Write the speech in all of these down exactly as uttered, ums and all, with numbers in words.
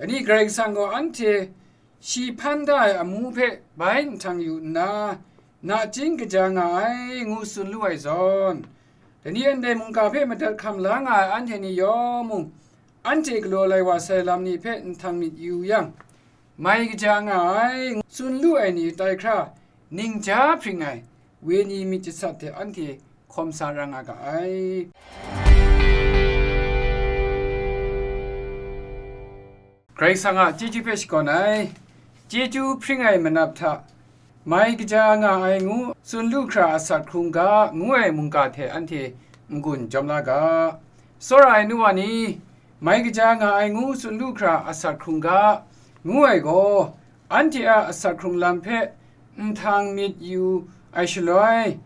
Dai ni Karai Kasang gaw anhte shi hpan da ai amu hpe bai nhtang yu nna, nachying kaja nga ai, ngu tsun lu ai zawn, dai ni ndai mungga hpe madat hkam la nga ai anhte ni yawng mung, anhte galaw lai wa sai lam ni hpe nhtang myit yu yang, mai kaja nga ai, ngu tsun lu ai ni tai hkra, ningja hpring ai, wenyi myit jasat hte anhte hkawm sa ra nga ga ai. Karai Kasang a chyeju hpe shakawn ai, chyeju hpring ai manap hta, mai kaja nga ai ngu tsun lu hkra asak hkrung ga, ngu ai mungga hte anhte n-gun jawm la ga. Tsawra ai nu wa ni, mai kaja nga ai ngu tsun lu hkra asak hkrung ga, ngu ai gaw, anhte a asak hkrung lam hpe nhtang myit yu ai shaloi,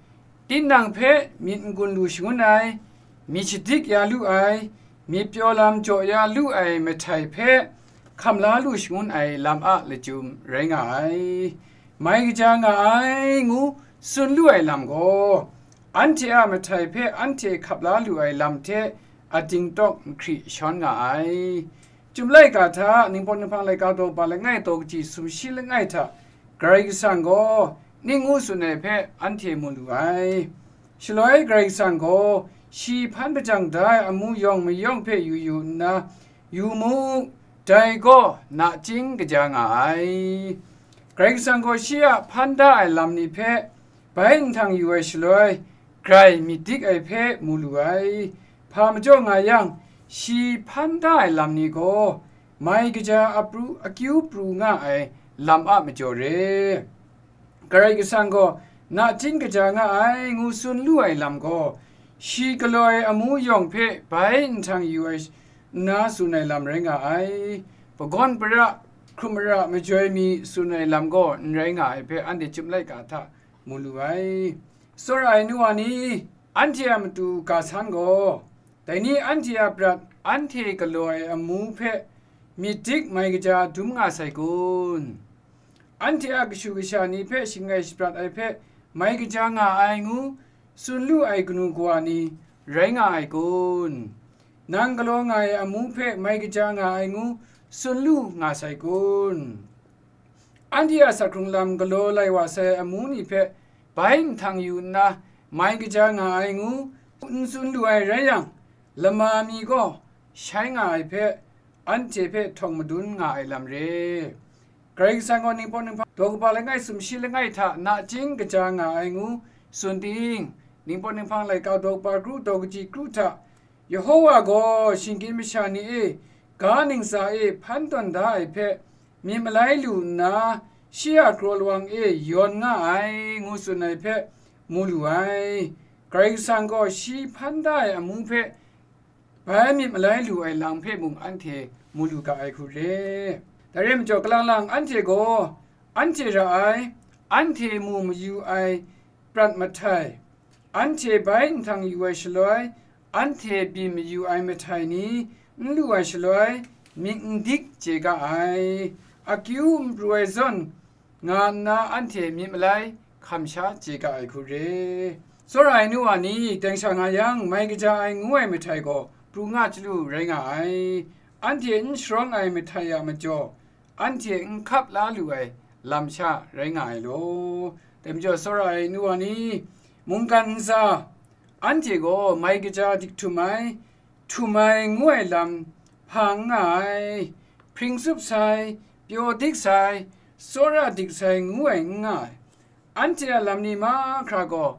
tinang hpe myit n-gun lu shangun ai, myit shadik ya lu ai, myit pyaw lam jaw ya lu ai mahtai hpe hkam la lu shangun ai lam a lachyum rai nga ai. Mai kaja nga ai ngu tsun lu ai lam gaw, anhte a mahtai hpe anhte hkap la lu ai lam hte ating tawk nhkri shawn nga ai. Chyum laika hta, Ningpawt Ninghpang laika daw ba langai daw kaji sumshi langai hta, Karai Kasang gaw ning ngu tsun ai hpe anhte mu lu ai. Shaloi Karai Kasang gaw shi hpan hpajang da ai amu yawng mayawng hpe yu yu nna, yu mu, dai gaw nachying kaja nga ai. Karai Kasang gaw shi a hpan da ai lam ni hpe bai nhtang yu ai shaloi, grai myit dik ai hpe mu lu ai. Hpa majaw nga yang, shi hpan da ai lam ni gaw, mai kaja a pru, akyu pru nga ai lam a majaw re. Karai Kasang gaw nachying kaja nga ai, ngu tsun lu ai lam gaw, shi galaw ai amu yawng hpe bai nhtang yu ai nna tsun ai lam rai nga ai. Pagawn para, hkrum ara majoi mi tsun ai lam gaw n rai nga ai hpe anhte chyum laika hta mu lu ai. Tsawra ai nu wa ni, anhte a matu ga san gaw, dai ni anhte a prat, anhte galaw ai amu hpe myit dik mai kaja dum nga sai kun? Anhte a kashu kasha ni hpe shangai shaprat ai hpe mai kaja nga ai ngu tsun lu ai kanu kawa ni rai nga ai kun? Nang galaw nga ai amu hpe mai kaja nga ai ngu tsun lu nga sai kun? Anhte a asak hkrung lam galaw lai wa sai amu ni hpe bai nhtang yu nna, mai kaja nga ai ngu n tsun lu ai rai yang, lama mi gaw shai nga ai hpe, anhte hpe htawng madun nga ai lam re. Karai Kasang gaw Ningpawt Ninghpang daw kaba langai sumshi langai hta nachying kaja nga ai ngu tsun ting, Ningpawt Ninghpang laika daw kaba kru daw kaji kru hta, Yehowa gaw shinggyim masha ni e, ga ntsa e hpan tawn da ai hpe, myit malai lu nna, shi a kraw lawang e yawn nga ai, ngu tsun ai hpe mu lu ai. Karai Kasang gaw shi hpan da ai amu hpe bai myit malai lu ai lam hpe mung anhte mu lu ga ai hku re. Dai rai majaw, kalang lang anhte gaw, anhte ra ai, anhte mu mayu ai prat mahtai, anhte bai nhtang yu ai shaloi, anhte byin mayu ai mahtai ni n lu ai shaloi, myit n dik chye ga ai, akyu n pru ai zawn, nga nna anhte myit malai hkam sha chye ga ai hku re. Tsawra ai nu wa ni, teng sha nga yang, mai kaja ai ngu ai mahtai gaw pru nga chyalu rai nga ai. Anhte n sharawng ai mahtai a majaw, anhte n hkap la lu ai lam sha rai nga ai law. Dai majaw, tsawra ai nu wa ni, mungkan ntsa, anhte gaw mai kaja dik htum ai, htum ai ngu ai lam hpa n nga ai, hpring tsup sai, pyaw dik sai, tsawra dik sai ngu ai n nga ai. Anhte a lam ni mahkra gaw,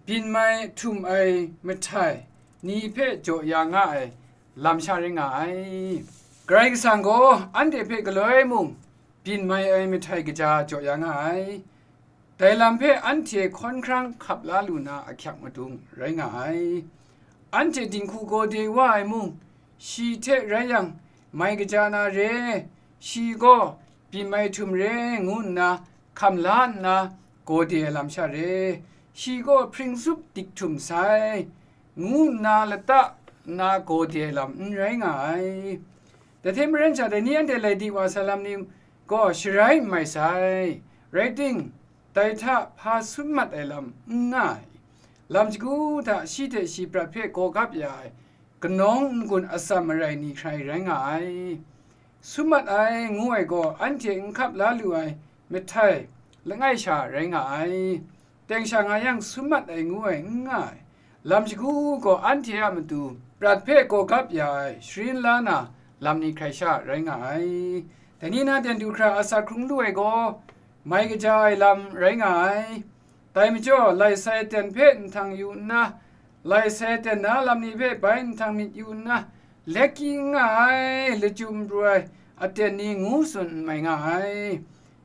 byin mai htum ai mahtai ni hpe jaw ya nga ai lam sha rai nga ai. Karai Kasang gaw anhte hpe galoi mung, byin mai ai mahtai kaja jaw ya nga ai. Dai lam hpe anhte hkawn hkrang hkap la lu na ahkyak madung rai nga ai. Anhte dinghku gawde wa ai mung, shi hte rai yang, mai kaja na re, shi gaw byin mai htum re, ngu nna hkam la nna gawde ai lam sha re, shi gaw hpring tsup dik htum sai, ngu nna lata nna gawde ai lam n rai nga ai. Dai hte maren sha, dai ni anhte lai di wa sai lam ni gaw sharai n mai sai. Rai ting, dai hta hpa sun mat ai lam n nga ai. Lam shagu hta shi hte shi prat hpe gawgap ya ai, kanawng n-gun atsam marai ni hkrai rai nga ai. sum mat ai ngu ai gaw anhte n hkap la lu ai mahtai langai sha rai nga ai. Teng sha nga yang sum mat ai ngu ai n nga ai. Lam shagu gaw anhte a matu prat hpe gawgap ya ai, sharin la na lam ni hkrai sha rai nga ai. Dai ni na ten du hkra asak hkrung lu ai gaw, mai kaja ai lam rai nga ai. Dai majaw, lai sai aten hpe nhtang yu nna, lai sai aten na lam ni hpe bai nhtang myit yu nna, leki n nga ai, lachyum pru ai aten ni ngu tsun n mai nga ai.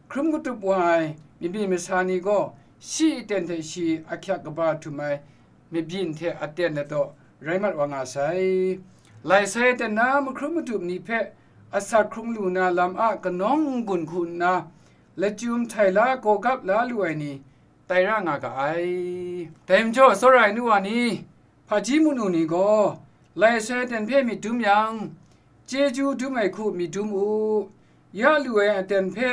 Hkrum katup wa ai mabyin masa ni gaw, shi aten hte shi ahkyak kaba htum ai mabyin hte aten ladaw rai mat wa nga sai. Lai sai aten na mahkrum matup ni hpe asak hkrung lu na lam a kanawng n-gun hku nna, lachyum htai la gawgap la lu ai ni tai ra nga ga ai. Dai majaw, tsawra ai nu wa ni, hpaji manu ni gaw, lai sai aten hpe myit dum yang, chyeju dum ai hku myit dum u, ya lu ai aten hpe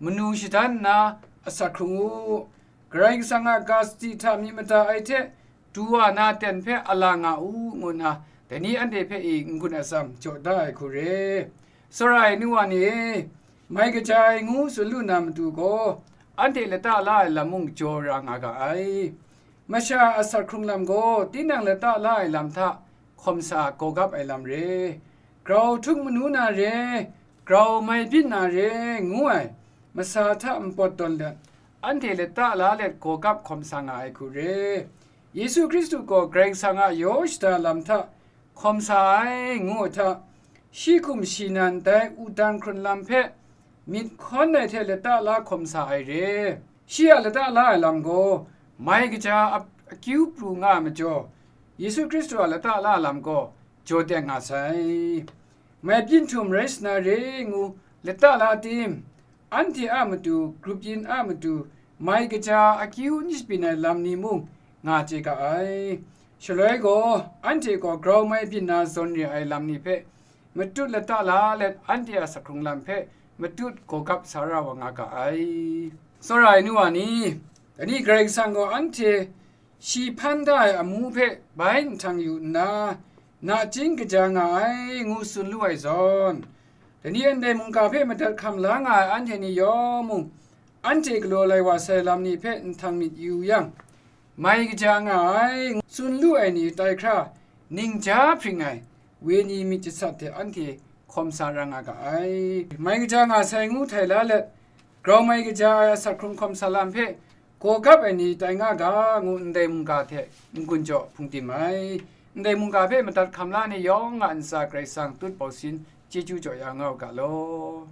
manu shadan nna asak hkrung u, Karai Kasang a ga sadi hta myit mada ai hte du wa na aten hpe a la nga u, ngu nna dai ni anhte hpe i n-gun atsam jaw da ai hku re. Tsawra ai nu wa ni e, mai kaja ai ngu tsun lu na matu gaw, anhte lata la ai lam mung jaw ra nga ga ai. Masha a asak hkrung lam gaw tinang lata la ai lam hta hkawm sa gawgap ai lam re, grau htung manu na re, grau mai byin na re, ngu ai masa hta npawt tawn let, anhte lata la let gawgap hkawm sa nga ai hku re. Yesu Hkristu gaw Karai Kasang a yaw shada lam hta hkawm sa ai ngu ai hta, shi hkum shi nan dai wudang hkrun lam hpe myit hkawn ai hte lata la hkawm sa ai re. Shi a lata la ai lam gaw mai kaja a akyu pru nga ai majaw, Yesu Hkristu a lata la ai lam gaw jaw teng nga sai. Mai byin htum rai sana re ngu lata la tim, anhte a matu, grup yin a matu, mai kaja akyu n shabyin ai lam ni mung nga chye ga ai. Shaloi gaw, anhte gaw grau mai byin na zawn re ai lam ni hpe matut lata la let, anhte a asak hkrung lam hpe matut gawgap sa ra wa nga ga ai. Tsawra ai nu wa ni, dai ni Karai Kasang gaw anhte shi hpan da ai amu hpe bai nhtang yu nna, nachying kaja nga ai, ngu tsun lu ai zawn, dai ni ndai mungga hpe madat hkam la nga ai anhte ni yawng mung, anhte galaw lai wa sai lam ni hpe nhtang myit yu yang, mai kaja nga ai, tsun lu ai ni tai hkra, ningja hpring ai, wenyi myit jasat hte anhte hkawm sa ra nga ga ai. Mai kaja nga sai ngu htai la let, grau mai kaja ai asak hkrung hkawm sa lam hpe gawgap ai ni tai nga ga, ngu ndai mungga hte n-gun jaw hpung tim ai. Ndai mungga hpe madat hkam la ni yawng a ntsa Karai Kasang tut bau sin chyeju jaw ya nga u ga law.